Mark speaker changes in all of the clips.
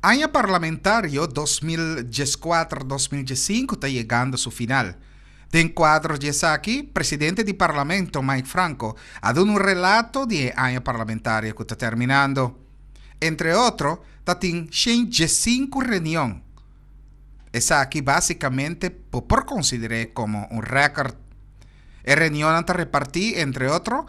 Speaker 1: Aña parlamentario 2014 2015 ta yegando su final. Den kuadro di esaki, presidente di Parlamento Mike Franco a duna un relato di e aña parlamentario ku ta terminando. Entre otro, ta tin 115 reunion. Esaki básikamente bo por konsider'é komo un rèkòrt. E reunionnan ta repartí entre otro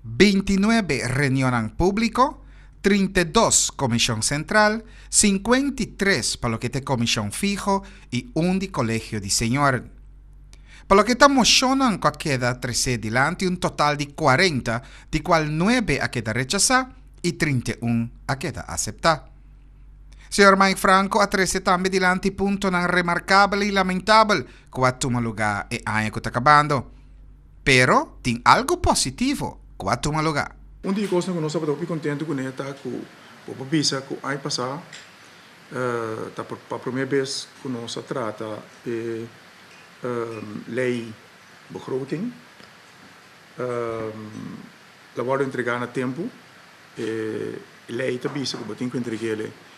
Speaker 1: 29 reunionnan públiko, 32 komishon sentral, 53 pa loke ta e komishon fiho i un di kolegio di señor. Pa loke ta moshonnan ku a keda tresé dilanti un total di 40, di kual nuebe a keda rechasá i 31 a keda aseptá. Señor Mike Franco a trese tambe dilanti puntonan remarkabel i lamentabel ku a tuma lugá e aña ku ta kabando. Pero tin algu positivo ku a tuma lugá.
Speaker 2: Un di e kosnan ku nos tabata hopi kontentu kuné ta ku bo por bisa ku aña pasá ta pa promé bes ku nos a trata e lei begroting. La wòrdu entregá na tempu. E lei ta bisa ku bo tin ku entreg'é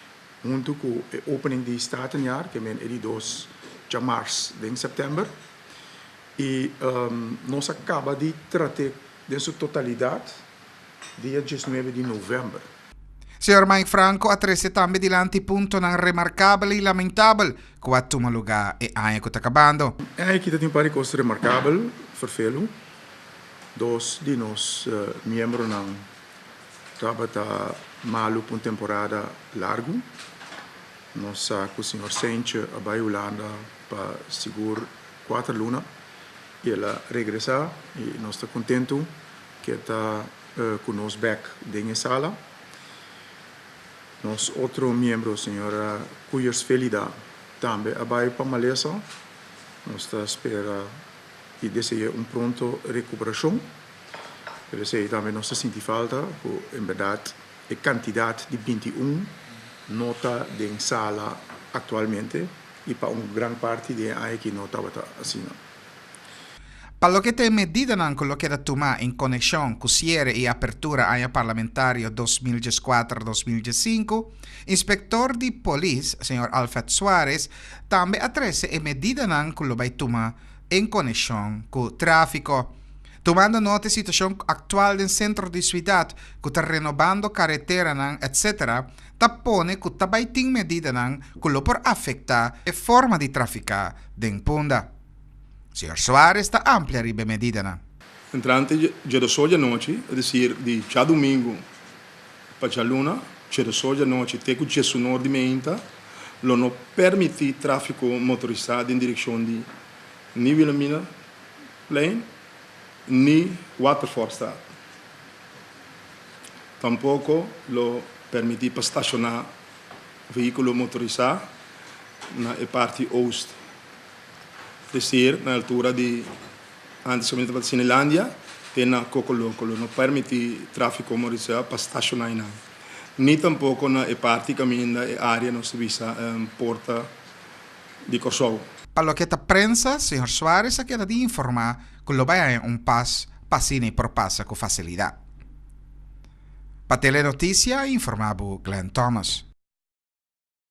Speaker 2: huntu ku e opening di Statenjaar, ke men e di dos djamars den sèptèmber. I nos a kaba di trat'é den su totalidat dia diesnuebe di novèmber.
Speaker 1: Señor Mike Franco a trese tambe dilanti puntonan remarkabel i lamentabel ku a tuma lugá e aña ku ta kabando.
Speaker 2: E aña aki ta tin un par di kos remarkabel, ferfelu. Dos di nos miembronan tabata malu pa un temporada largu. Nos sa ku señor Seintje a bai Hulanda pa sigur kuater luna i el a regresá i nos ta kontentu ku e ta ku nos bèk den e sala. Nos otro miembro, señora Kuyers Felida, tambe a bai pa malesa. Nos ta spera i dese'é un pronto rekuperashon. Pero esei tambe nos ta sinti falta ku en bèrdat e kantidat di 21 no ta den sala aktualmente i pa un gran parti di e aña aki no tabata asina.
Speaker 1: Pa loke ta e medidanan ku lo keda tumá en konekshon ku siere i apertura aña parlamentario 2014 2015, Inspektor di Polis, señor Alfred Suarez, tambe a trese e medidanan ku lo bai tuma en konekshon ku tráfiko. Tumando nota e situashon aktual den sentro di suidat ku ta renobando kareteranan etc. Ta pone ku ta bai tin medidanan ku lo por afektá e forma di trafiká den Punda. Señor Suarez ta amplia riba e medidanan.
Speaker 3: Entrante djedosó djanochi, es desir di djadumingu pa djaluna, djedosó djanochi te ku djesunor di meinta, lo no permití tráfiko motorisá den direkshon di ni Wilhelminaplein ni Waterfortstraat. Tampoko lo permití pa stashoná vehíkulo motorisá na e parti oost, es desir na altura di antes kaminda tabata Cinelandia te na Kokoloko. Lo no permití tráfiko motorisá pa stashoná einan, ni tampoko na e parti kaminda e área nos ta bisa Porta di Kòrsou.
Speaker 1: Pa loke ta prensa, señor Suarez a keda di informá ku lo bai haña un pas pa asina e por pasa ku fasilidat. Pa Telenoticia a informá bo Glenn Thomas.